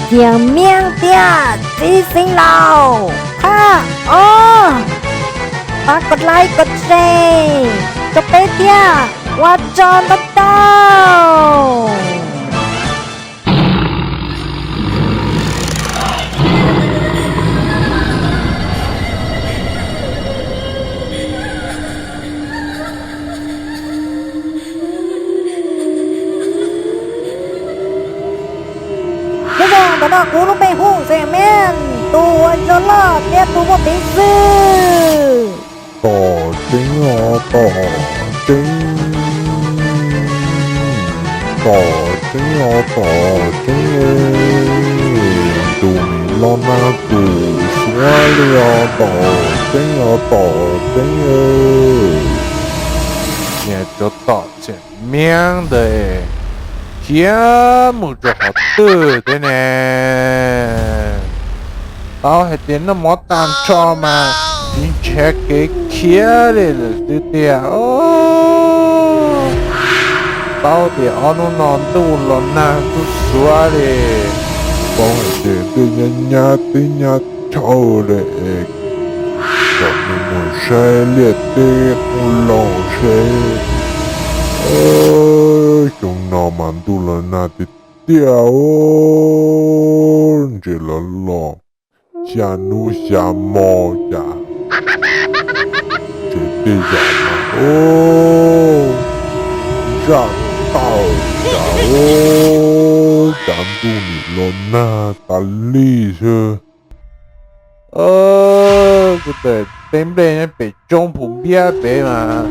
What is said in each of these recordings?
Xias Miab thiab txiv xeev laus, thab os, pab kov like kov share rau peb thiab, ua tsaug ntau ntau. Nyob zoo, ntawm no kuv lub npe hu Xias Miab, tus uas zoo loj thiab tus muaj peev xwm. Tom tseeb os, tom tseeb, tom tseeb os, tom tseeb, tus nim los nag tus suav li os, tom tseeb os, tom tseeb. Niag tsov tom Xias Miab ntawd khiav mus rau qhov twg thiab ne? Tau hais tias noj mov tag nrho mas tsis nrhiav kev khiav li lawm xwb tiag. Paub tias ob hnub no ntuj los nag kuj xuav li, paub hais tias ntuj nyab nyab teb nyab chaw li es kom nws mus saib liaj teb qub laug seb. Xyoo no mas ntuj los nag tiag tiag, ntses los los xya hnub xya hmo cas, tsev tej zam mas zaj tau cas, cas ntuj nim los nag tas li xwb. Kuv tawm teb nplej nyob pem roob Phu Npiab pem mas,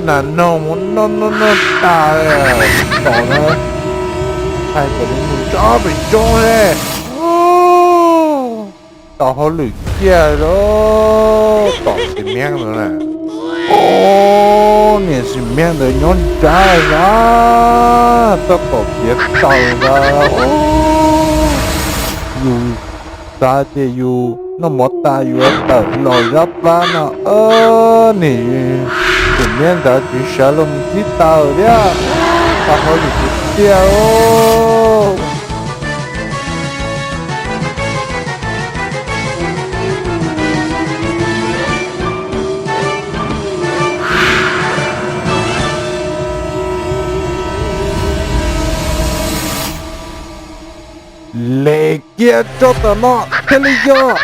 nas noog mus noj noj noj tas li, tom no hais kom nws mus tso pem roob thiab. Tau hauj lwm kiag los tom Xias Miab no na. Os, niag Xias Miab ntawd nyob nrad zab, tab tom tiav taws ntawd. Yus xav tias yus noj mov tas yus yuav tawm los zab plab no, niag Xias Miab ntawd tsis sawv los mus tib taws thiab. Tau hauj lwm tiag tiag. Les kiag rau tom no thiaj li yog.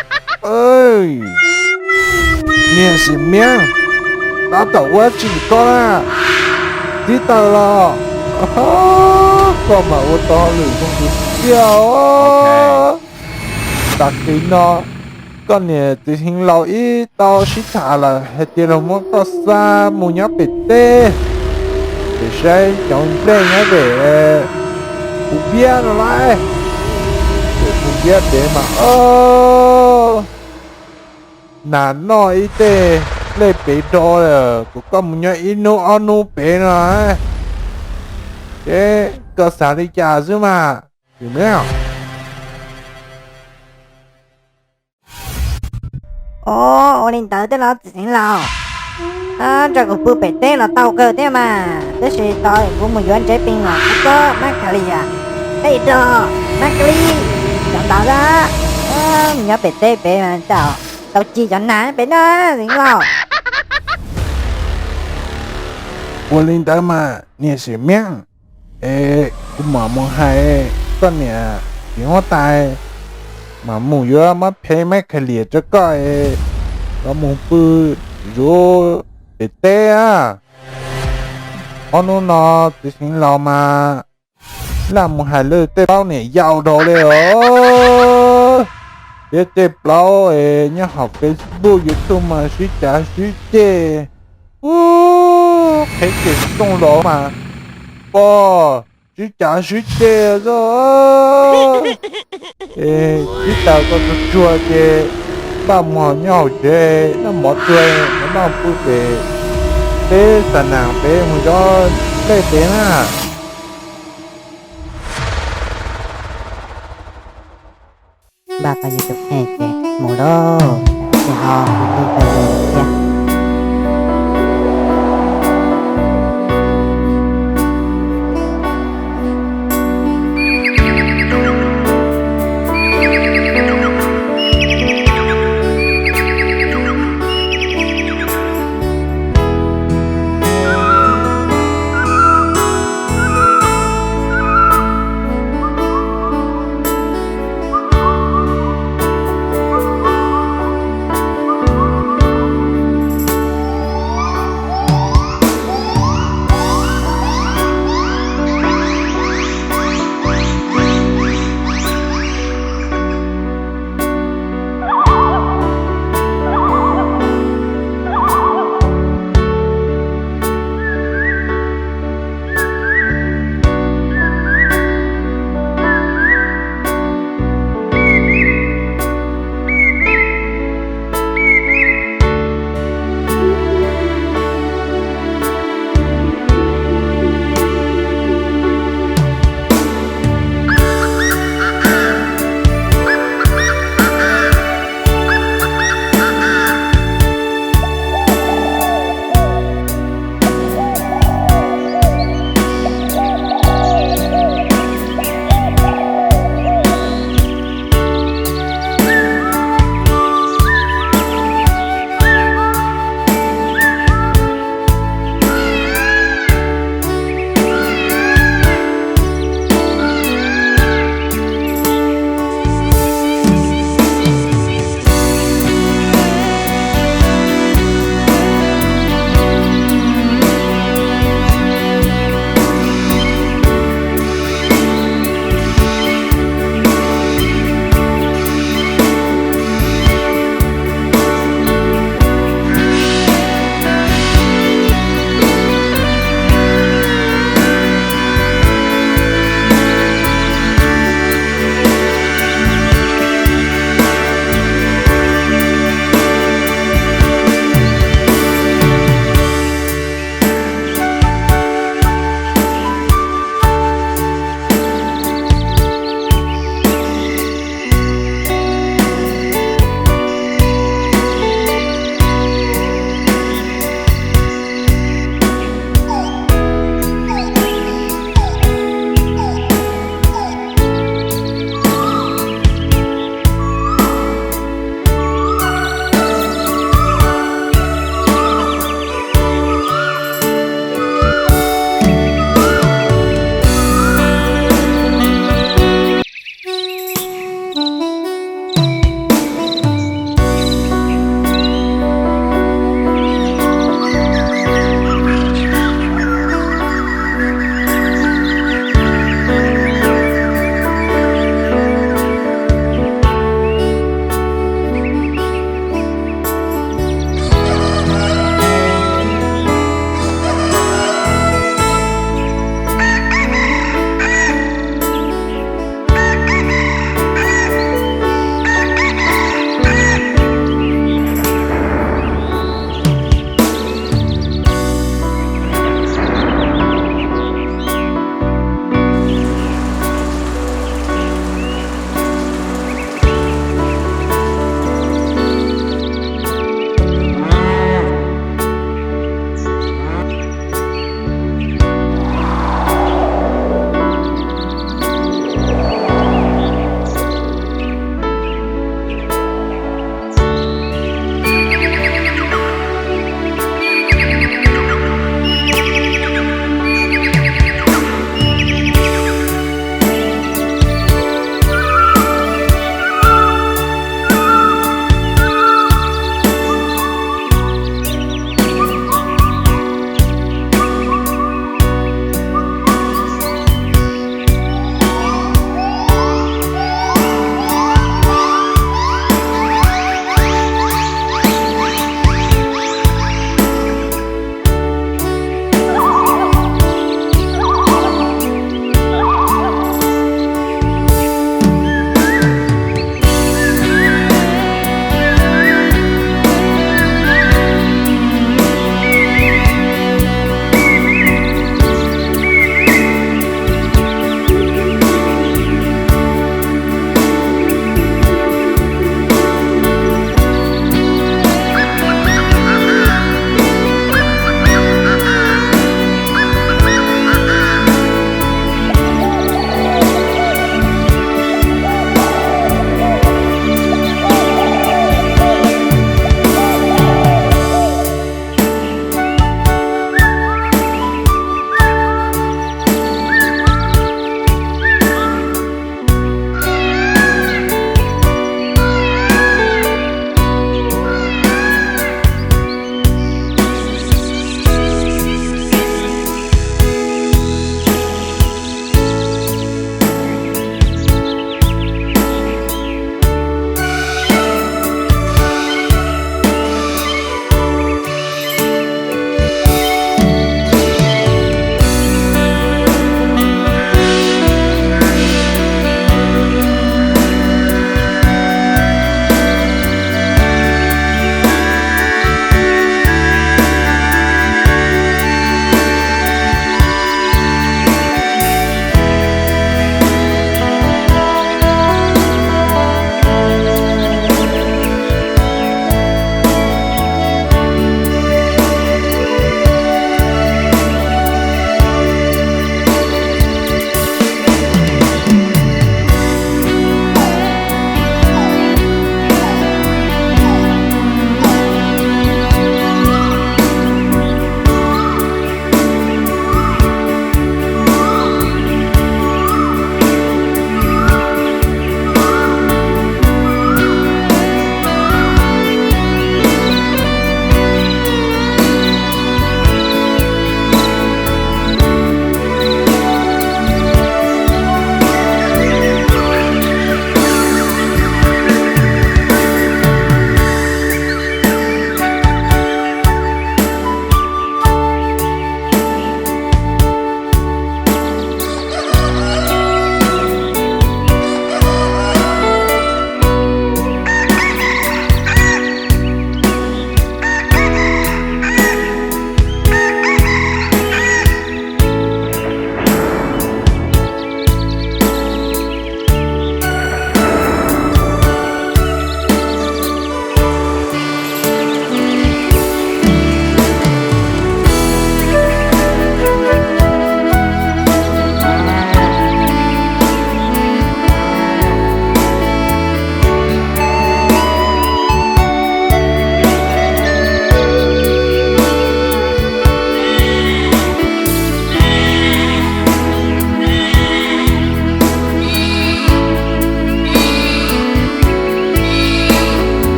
Niag Xias Miab, tab tom ua tsi koj na? Tib taws los? Koj mam ua tau hauj lwm zoo tiag tiag os. Tam sim no koj niam txiv xeev laus ib tau sib tham lawm hais tias los muab koj xa mus nyob pem teb, pem saib cov nplej nyob pem Phu Npiab no lauj. Pem Phu Npiab pem mas, o, nas noj ib teg nplej pem rau lawm, kom koj mus nyob ib hnub ob hnub pem no, ces koj xav li cas xwb mas, Xias Miab? O, ua li ntawd tej los txiv xeev laus, ntshe kuv pw pem teb los tau kawg thiab mas, tab sis tau kuv mus yuav ntsev pes los kuv txob mab ka li, peb rau mab ka li, cov ntawd a, nyob pem teb pem mas tau ci cov nas pem no, txiv xeev laus. Ua li ntawd mas niag Xias Miab, es kuv mam mus hais koj niam txiv huab tais, mam mus yuav mab phem mab ka li rau koj es los mus pw zuv pem teb a. Ob hnub no txiv xeev laus mas laj mus hais lwm tej plaub niam yau dhau li os. Thiab tej plaub es nyob hauv Facebook YouTube mas sib cav sib ceg, ub, qheb ces tooj los mas, pom, sib cav sib ceg xwb. Es tib taws koj tsuag tsuag ces npaj mus nyob hauv tsev noj mov tsuag, noj pw pem teb xa nas pem mus zov nplej pem na. Npaj tau yus tus kheej ces mus lauj, ces ho mus ntawd thiab.